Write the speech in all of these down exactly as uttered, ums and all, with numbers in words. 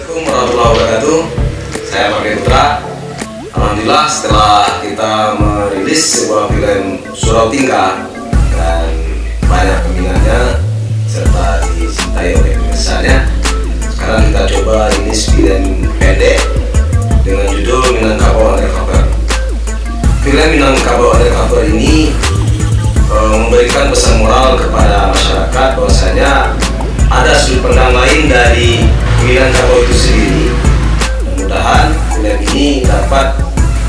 Assalamualaikum warahmatullahi wabarakatuh. Saya Martin Putra. Alhamdulillah, setelah kita merilis sebuah film Surau Tingka dan banyak peminatnya serta dicintai oleh pemirsanya, sekarang kita coba rilis film pendek dengan judul Minangkabau Undercover. Film Minangkabau Undercover ini, eh, memberikan pesan moral kepada masyarakat bahwasanya ada sudut pandang lain dari Minangkabau itu sendiri. Mudah-mudahan film ini dapat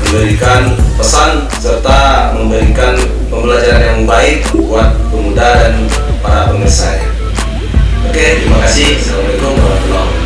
memberikan pesan serta memberikan pembelajaran yang baik buat pemuda dan para pemirsanya. Oke, terima kasih. Assalamualaikum warahmatullahi wabarakatuh.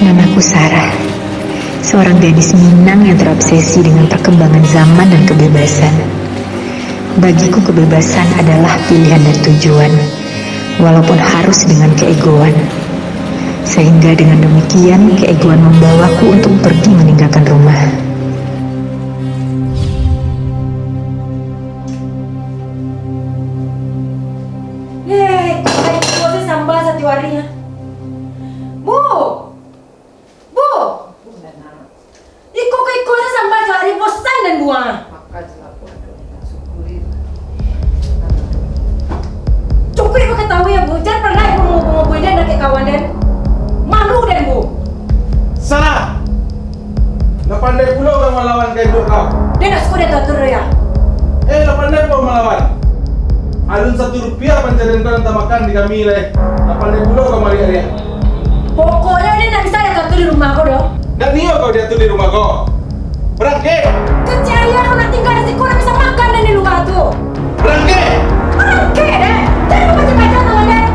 Namaku Sarah, seorang gadis Minang yang terobsesi dengan perkembangan zaman dan kebebasan. Bagiku, kebebasan adalah pilihan dan tujuan, walaupun harus dengan keegoan. Sehingga dengan demikian, keegoan membawaku untuk pergi meninggalkan rumah. Eh, iko-iko se samba satiok ari, ha. Bu! Bu! Iko-iko se samba satiok ari, bosan den, Bu, ha. Cukuik kau katahui, ya, Bu. Jan pernah kau mangubui-ngubui den, nak kawan den. Malu den, Bu. Salah! Lah pandai pulo kau malawan ka induak kau. Den ndak suko diatur-atur, ya. Eh, lah pandai kau malawan. Alun satu rupiah pancarian kau nan tamakan di kami lai. Lah pandai pulo kau mariak-riak. Pokoknyo den ndak bisa diatur-atur di rumah ko doh. Ndak nio kau diatur di rumah ko. Barangkek! Kecek ayah kau nak tingga di siko, ndak bisa makan den di lua tu. Barangkek! Barangkek den! Jan babaco-baco samo den!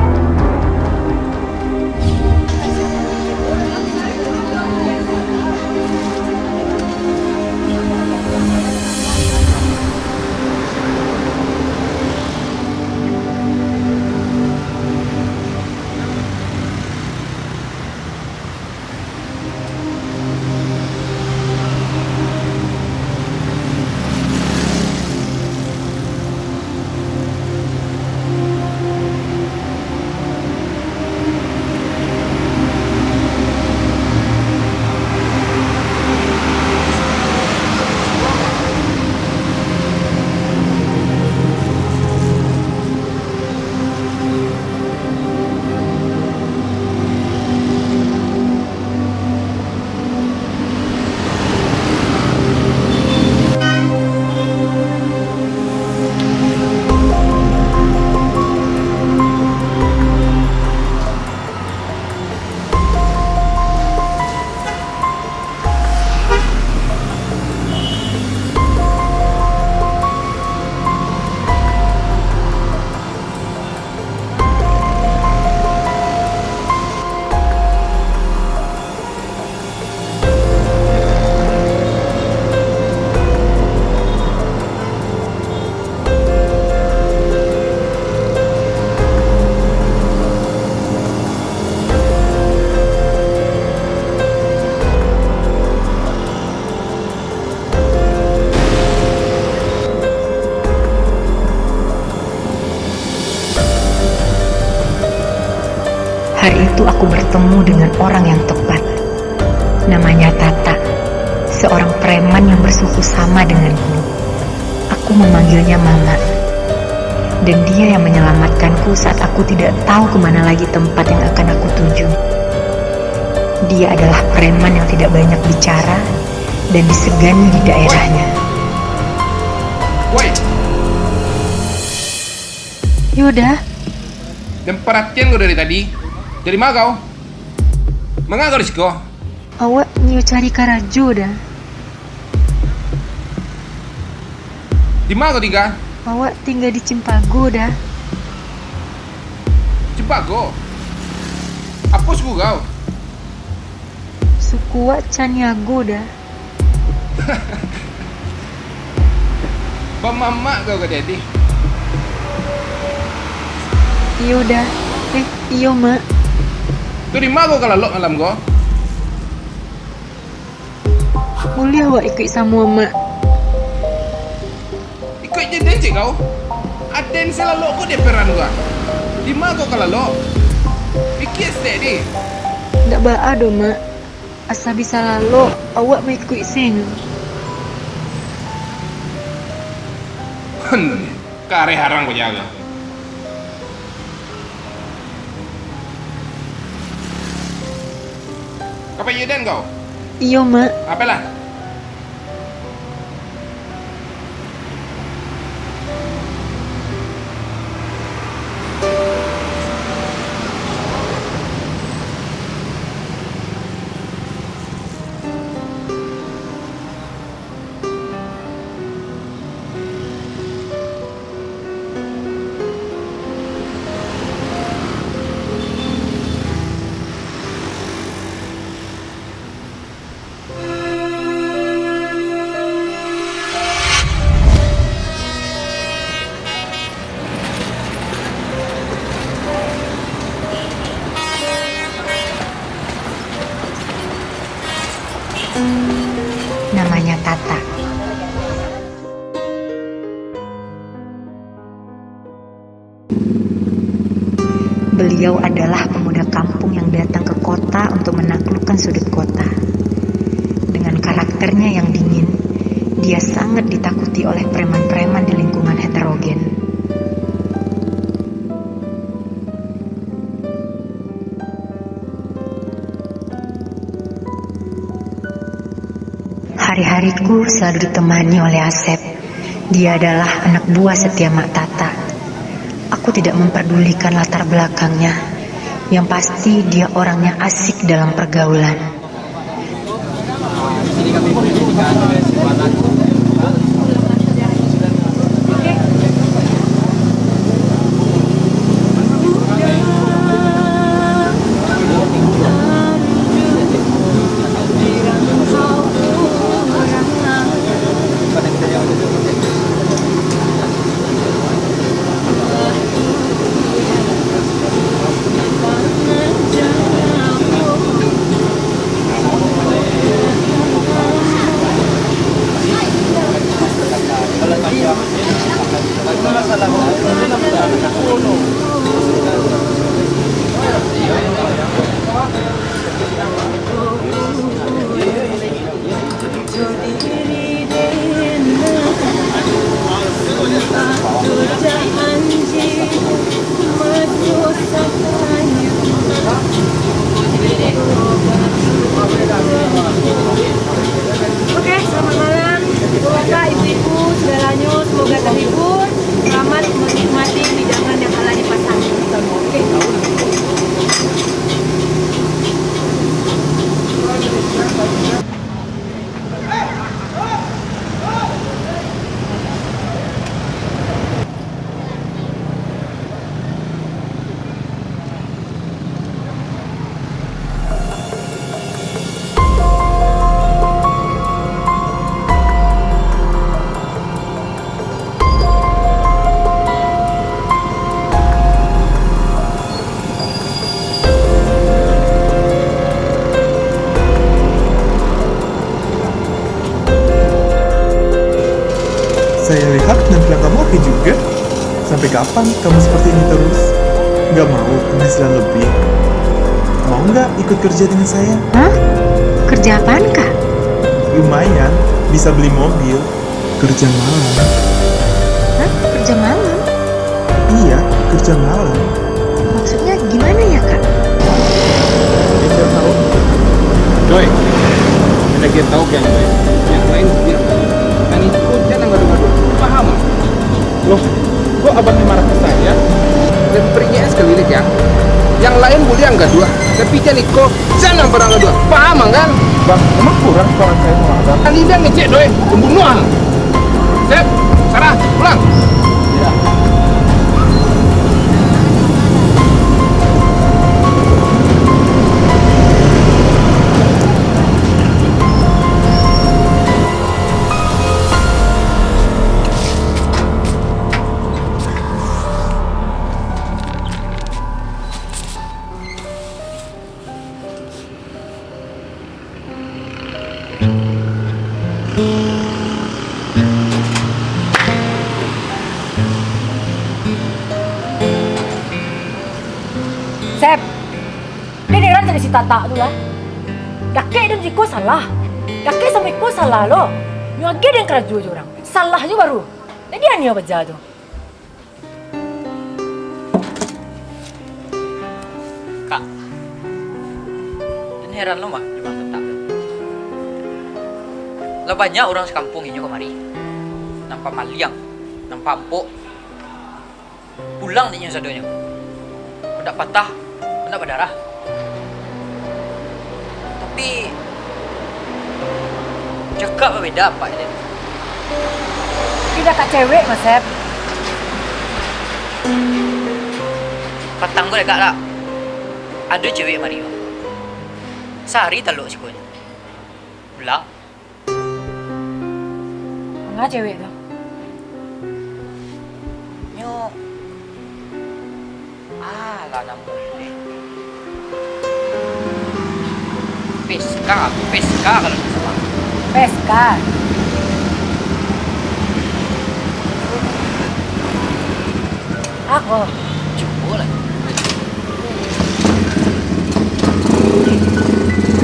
Hari itu aku bertemu dengan orang yang tepat. Namanya Tata, seorang preman yang bersuku sama denganku. Aku memanggilnya Mama. Dan dia yang menyelamatkanku saat aku tidak tahu kemana lagi tempat yang akan aku tuju. Dia adalah preman yang tidak banyak bicara dan disegani di daerahnya. Woi! Yuda, Jan paratian kau dari tadi. Dari ma kau? Manga kau di siko? Awak nio cari karajo, Da. Di ma kau tingga? Awak tingga di Cimpago, Da. Cimpago? Apo suku kau? Suku wak Caniago, Da. Bamamak kau ka diadih. Iyo, Da. Eh, iyo, Mak. Tu di ma kau ka lalok malam ko? Buliah wak ikuik samo, Mak? Ikuik je den cek kau. Aden se lalok ko di peran ko. Di ma kau ka lalok? Pikia sek di. Ndak baa doh, Mak. Asa bisa lalok, awak maikuik se nyo. Kareh arang ko jaga. Ka pai den kau? Iyo, Mak. Apalah? Namanya Tata. Beliau adalah pemuda kampung yang datang ke kota untuk menaklukkan sudut kota. Dengan karakternya yang dingin, dia sangat ditakuti oleh preman-preman di lingkungan heterogen. Hari-hariku selalu ditemani oleh Asep. Dia adalah anak buah setia Mak Tata. Aku tidak memperdulikan latar belakangnya. Yang pasti, dia orangnya asik dalam pergaulan. Oke, selamat malam. Bapak, ibu-ibu, segalanya, semoga terhibur. Selamat menikmati hidangan yang telah dipasang. Oke. Saya lihat penampilan kamu oke juga. Sampai kapan kamu seperti ini terus? Nggak mau penghasilan lebih? Mau nggak ikut kerja dengan saya? Hah? Kerja apaan, Kak? Lumayan, bisa beli mobil. Kerja malam. Hah? Kerja malam? Iya, kerja malam. Maksudnya gimana ya, Kak? Siapa tahu? Doi, anda kira tahu kan, Doi? Yang lain biar. Yang ikut jangan gaduh-gaduh. Paham, ah? Loh, kok abang yang marah ke saya? Dan peringatnya sekali lagi, ya. Yang lain boleh yang gaduh, tapi jan iko, jan yang pernah gaduh. Paham, Ang, kan? Bang, emang kurang suara saya sama Abang? Tadi dia ngecek, Doi. Pembunuhan. Sep, Sarah, pulang. Ya. Sep, den heran jo si Tatak tu lah. Dakek den jo iko salah. Dakek samo iko salah lo. Nyo agiah den karajo jo urang. Salah jo baru. Jadi aniyo baja tu. Kak, den heran lo mah jo Bang Tatak tu. Lah banyak urang sakampuang inyo kamari. Nan pamaliang, nan pambok. Pulang dek inyo sadonyo. Kok ndak patah, kok ndak badarah. Tapi, cakak babeda apak den. Tapi dakek cewek, Mas Sep. Patang ko dakek lah. Ado cewek mari, Bang. Sahari talok sikonyo. Pulang. Manga cewek tu? Nyo, alah, namo deh. Peska, Peska kalau ndak salah. Peska. Ako. Cubo lah.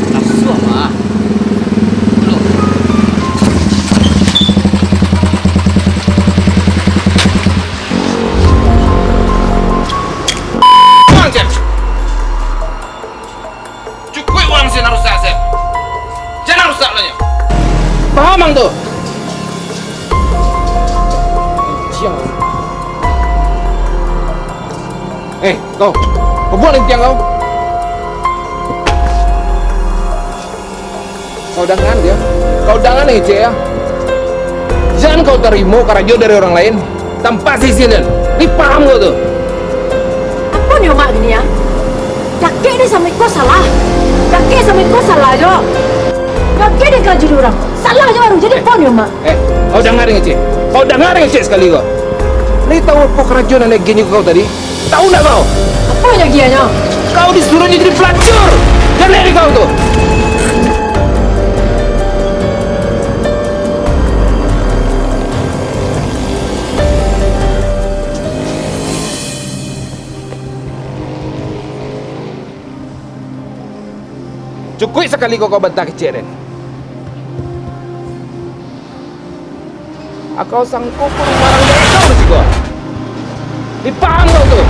Lasuah mah. Loh. Bang, Cep. Cukuik urang sinan rusak, Sep. Jan rusak lah nyo. Paham ang tu? Siang. Eh, kau. Kau buang tiang kau. Kau dangan dia. Kau dangan, Ece, ya. Jan kau tarimo karajo dari urang lain. Tanpa saizin den. Ni paham kau tu? Apo nyo mak ni, ah? Dakek ni samo iko salah. Dakek samo iko salah jo. Dakek den karajo di urang. Salah jo baru. Jadi apo nyo mak? Eh, kau danga dek Ece. Kau danga dek Ece sakali ko. Lai tahu apo karajo nan diagiahnyo ka kau tadi? Tahu ndak kau? Apo diagiahnyo? Kau disuruahnyo jadi pelacur. Jaleh dek kau tu. Cukuik sakali ko kau bantah kecek den. Akau sangko kurang barang dari kau di siko. Dipaham kau tu.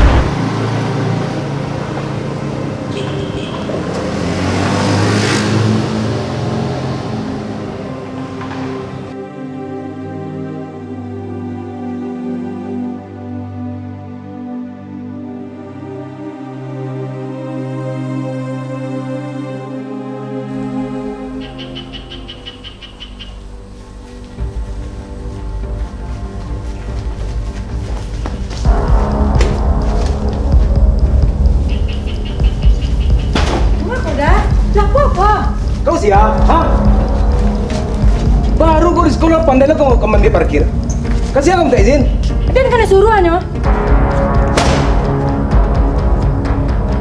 Rumah kau dah? Siapa kau? Kau sia? Ha? Baru kau di sekolah, pandai lah kau ka mambiak parkir. Ka sia kau minta izin? Den kan suruah nyo.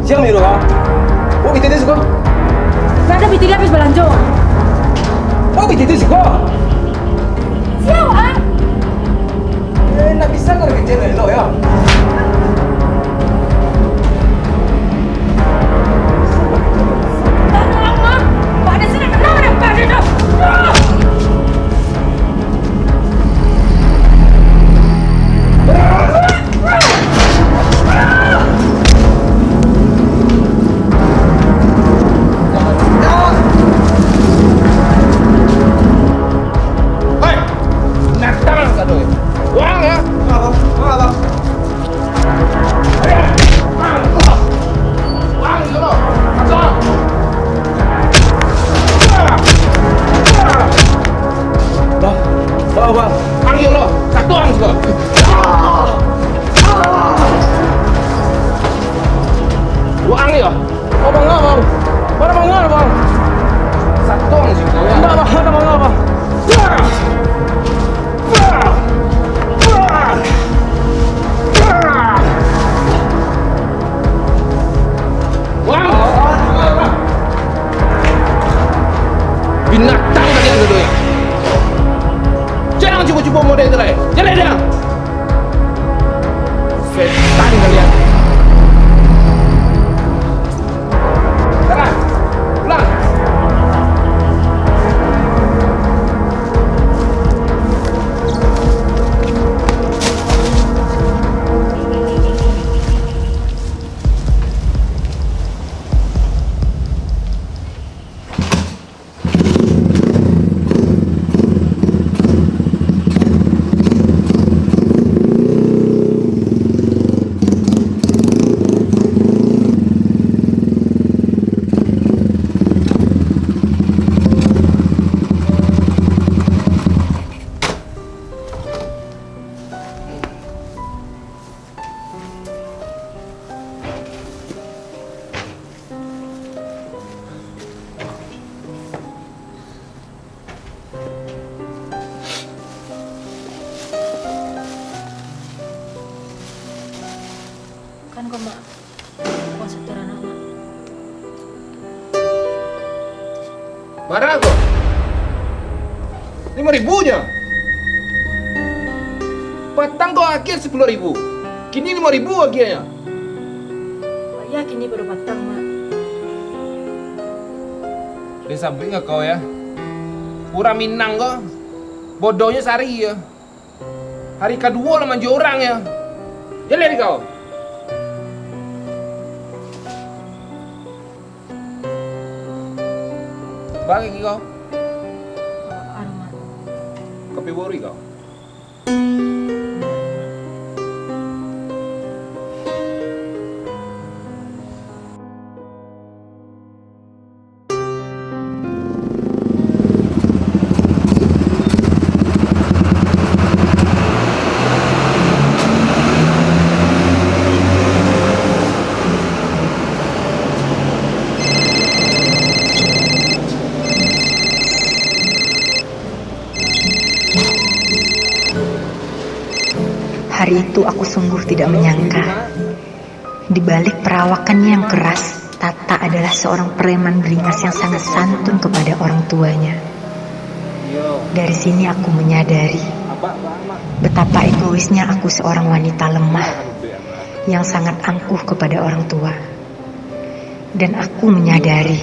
Sia manyuruah kau? Bawa pitih tu siko. Ndak ado pitih, den habis balanjo. Bawa pitih tu siko. Sia, ah? Eh, ndak bisa kau dikecek elok, yo? Bang yo. Oh, bang, bang. Mana bang, bang? Satong sih, bang. Enggak, bang, ada bang, bang. Wah! Binatang kalian keduanya. Jangan cubo-cubo model itu lai. Jaleh dia. Setan kalian. Sana. Pulang. Kan ko, Mak, uang setoran anak, Mak. Bara ko? Limo ribu nyo. Patang ko agiah sapuluah ribu. Kini limo ribu agiahnyo. Payah kini pado patang, Mak. Deh, sabuik ka kau, yo. Urang Minang ko, bodohnyo sari, yo. Hari kaduo lah manjual urang, yo. Jaleh di kau. Bagi kau. Aduh, Mak. Kopi bori kau. Hari itu aku sungguh tidak menyangka, di balik perawakannya yang keras, Tata adalah seorang preman beringas yang sangat santun kepada orang tuanya. Dari sini aku menyadari betapa egoisnya aku seorang wanita lemah yang sangat angkuh kepada orang tua. Dan aku menyadari,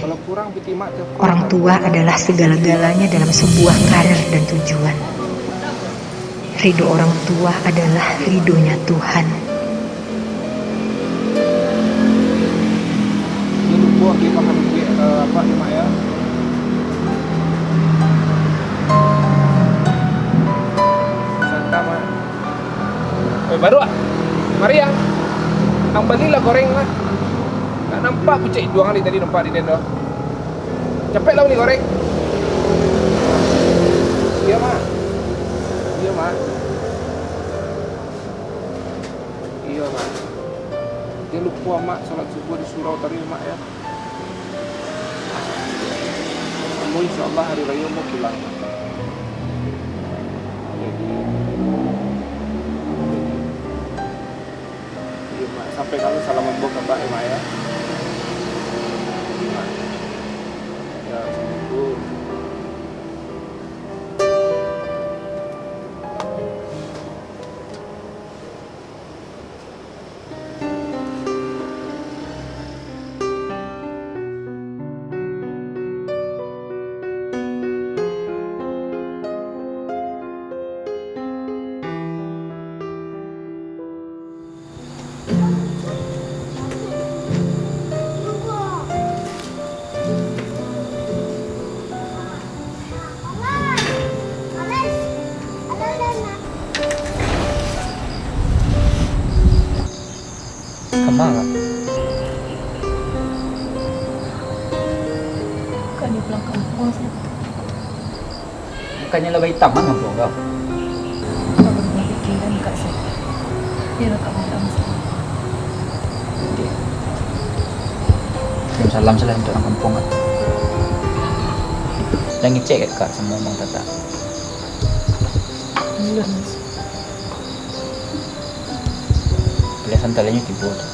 orang tua adalah segala-galanya dalam sebuah karir dan tujuan. Ridho orang tua adalah ridhonya Tuhan. Jangan lupa, oke, makan duit, eh, apa ni, Mak, ya? Santai, Mak. Eh, baru ah. Mari ah. Ang balilah goreng lah. Nak nampak pucak iduang ni tadi nampak di den tu. Capek lah bali goreng. Iya, Mak. Iya, Mak. Iya, Mak. Jangan lupa, Mak, salat subuh di surau tadi, Mak, ya. Amun insyaallah hari raya mau pulang. Jadi, jadi, iya, Mak, sampaikan salam ambo ka Abah, ya, Mak, ya. Iya, Mak. Ya, assalamualaikum. Kama, Kak? Bukannya pulang kampung, Sat. Bukannya lah baitaman kampung kau? Kak berubah pikiran, Kak, Sat. Biarlah Kak pulang, Sat. Oke. Kirim salam salah untuak urang kampuang, Kak. Jan ngecek, Kak, samo Mang Tata. Alun, Mas. Paliang santalnyo tibo tu.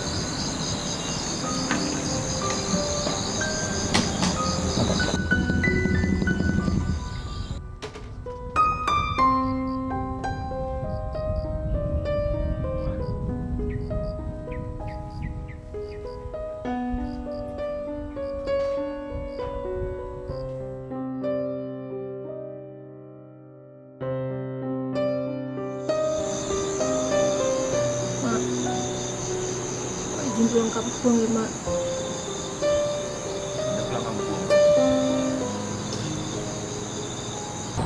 Mak, izin pulang kampuang yo, Mak. Jan pulang kampuang.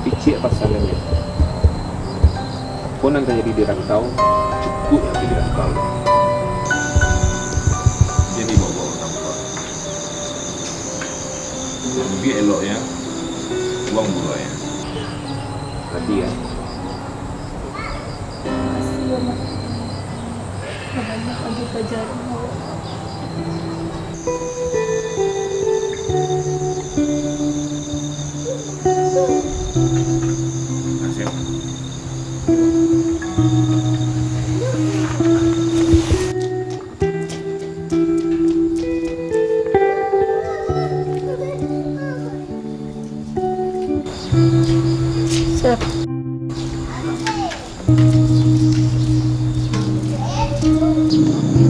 Picik pasangan, apo nan tajadi di rantau, cukuik nan di rantau. Jadi, bawa-bawa kampuang. Rugi eloknyo, uang murah ya. Mati ya. Makasih yo, Mak. Banyak lagi pelajaran awak. Makasih. Sep.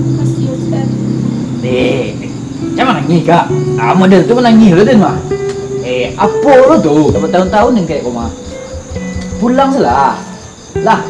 Makasih yo, Sep. Eh, jan manangih, Kak. Ah, model tu manangih lo den mah. Eh, apo lo tu? Dah batahun-tahun den kek ko mah. Pulang se lah. Lah.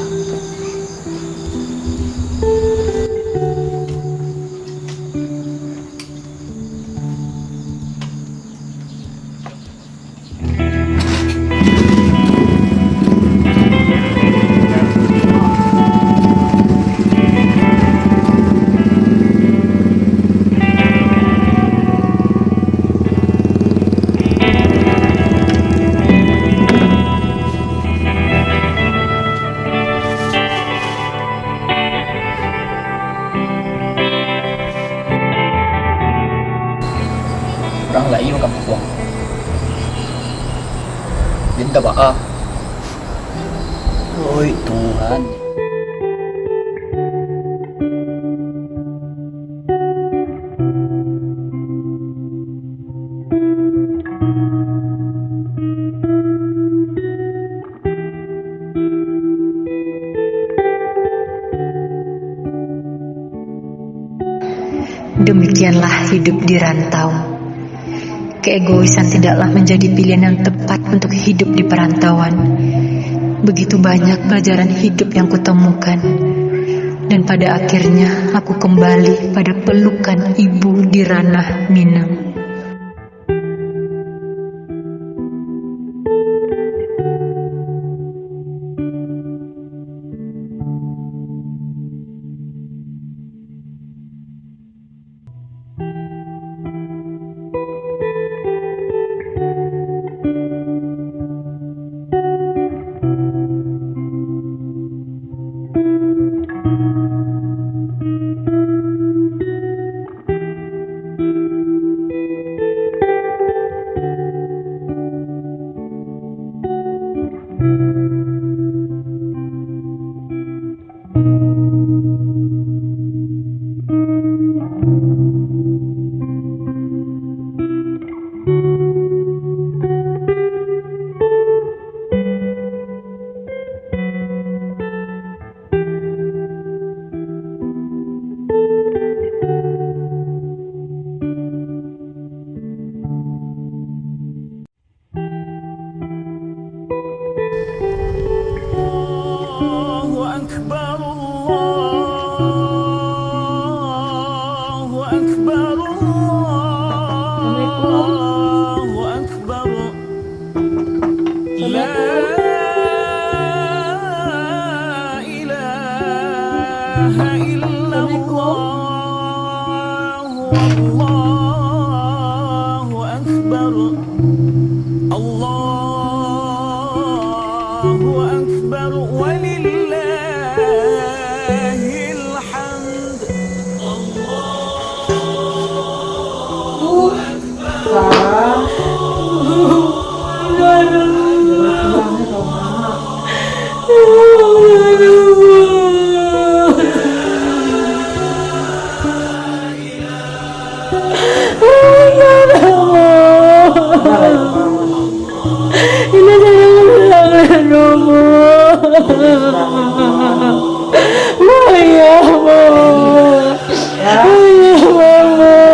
Urang lai bakampuang. Minta baa. Oi Tuhan. Demikianlah hidup di rantau. Keegoisan tidaklah menjadi pilihan yang tepat untuk hidup di perantauan. Begitu banyak pelajaran hidup yang kutemukan, dan pada akhirnya aku kembali pada pelukan ibu di ranah Minang. الله أكبر، الله أكبر، الله أكبر. لا إله إلا الله، والله أكبر. الله أكبر ولله الحمد. الله Ayah, Mama. Ayah, Mama.